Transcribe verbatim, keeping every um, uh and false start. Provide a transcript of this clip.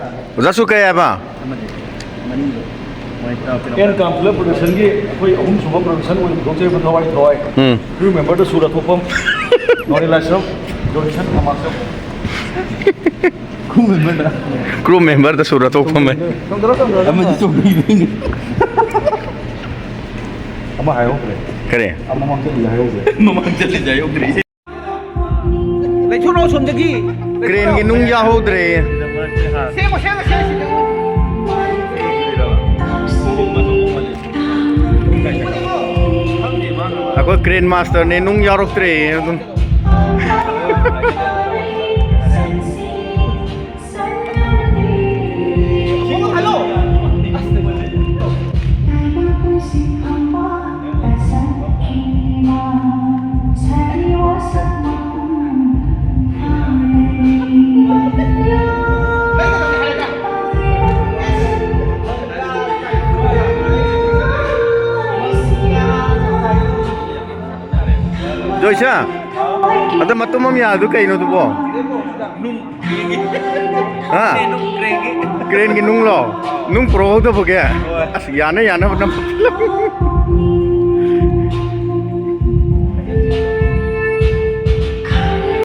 ꯑꯣꯖꯥꯁꯨ ꯀꯩ ꯍꯥꯏꯕ? ꯑꯦꯟ ꯀꯥꯝ ꯐꯤꯂꯝ ꯄ꯭ꯔꯗꯛꯁꯟꯒꯤ ꯑꯩꯈꯣꯏ ꯑꯍꯨꯝꯁꯨꯕ ꯄ꯭ꯔꯗꯛꯁꯟ ꯑꯣꯏꯅ ꯄꯨꯊꯣꯛꯆꯔꯤꯕ ꯊꯋꯥꯏ ꯊꯋꯥꯏ ꯎꯝ꯫ ꯀ꯭ꯔꯨ ꯃꯦꯝꯕꯔꯗ ꯁꯨꯔ ꯊꯣꯛꯐꯝ, ꯅꯣꯔꯦꯟ ꯂꯥꯏꯁ꯭ꯔꯝ, ꯖꯣꯟꯁꯟ ꯊꯃꯥꯁ꯭ꯔꯝ꯫ ꯀ꯭ꯔꯨ ꯃꯦꯝꯕꯔꯗ꯫ ꯀ꯭ꯔꯨ ꯃꯦꯝꯕꯔꯗ ꯁꯨꯔ ꯊꯣꯛꯐꯝ ꯍꯥꯏ꯫ ꯆꯣꯡꯊꯔꯣ, ꯆꯣꯡꯊꯔꯣ, ꯑꯃꯗꯤ ꯆꯣꯡꯊꯔꯣ꯫ ꯆꯣꯡꯊꯕꯤꯗꯣꯏꯅꯤ꯫ ꯑꯃ ꯍꯥꯏꯍꯧꯗ꯭ꯔꯦ꯫ ꯀꯔꯤ? ꯑꯃ ꯃꯃꯥꯡ ꯆꯠꯂꯤꯁꯦ ꯍꯥꯏꯍꯧꯗ꯭ꯔꯦ꯫ ꯃꯃꯥꯡ ꯆꯠꯂꯤꯁꯦ ꯍꯥꯏꯍꯧꯗ꯭ꯔꯦ꯫ ꯂꯩꯊꯣꯔꯛꯑꯣ ꯁꯣꯝꯗꯒꯤ꯫ ꯀ꯭ꯔꯦꯟꯒꯤ ꯅꯨꯡ ꯌꯥꯍꯧꯗ꯭ꯔꯦ꯫ ꯁꯦꯝꯃꯣ, ꯁꯦꯝꯃꯣ, ꯁꯦꯝꯃꯣ, ꯁꯤꯗ꯫ ꯑꯩꯈꯣꯏ ꯀ꯭ꯔꯦꯟ ꯃꯥꯁꯇꯔꯅꯦ, ꯅꯨꯡ ꯌꯥꯎꯔꯛꯇ꯭ꯔꯦ ꯑꯗꯨꯝ꯫ ꯖꯣꯏꯁꯥ, ꯑꯗ ꯃꯇꯨꯝ ꯑꯃ ꯌꯥꯗꯨ ꯀꯩꯅꯣ ꯑꯗꯨꯕꯣ? ꯍꯥ? ꯀ꯭ꯔꯦꯟꯒꯤ ꯅꯨꯡꯂꯣ? ꯅꯨꯡ ꯄꯨꯔꯛꯍꯧꯗꯕꯒꯤ? ꯑꯁ, ꯌꯥꯅ ꯌꯥꯅꯕ ꯅꯝ-,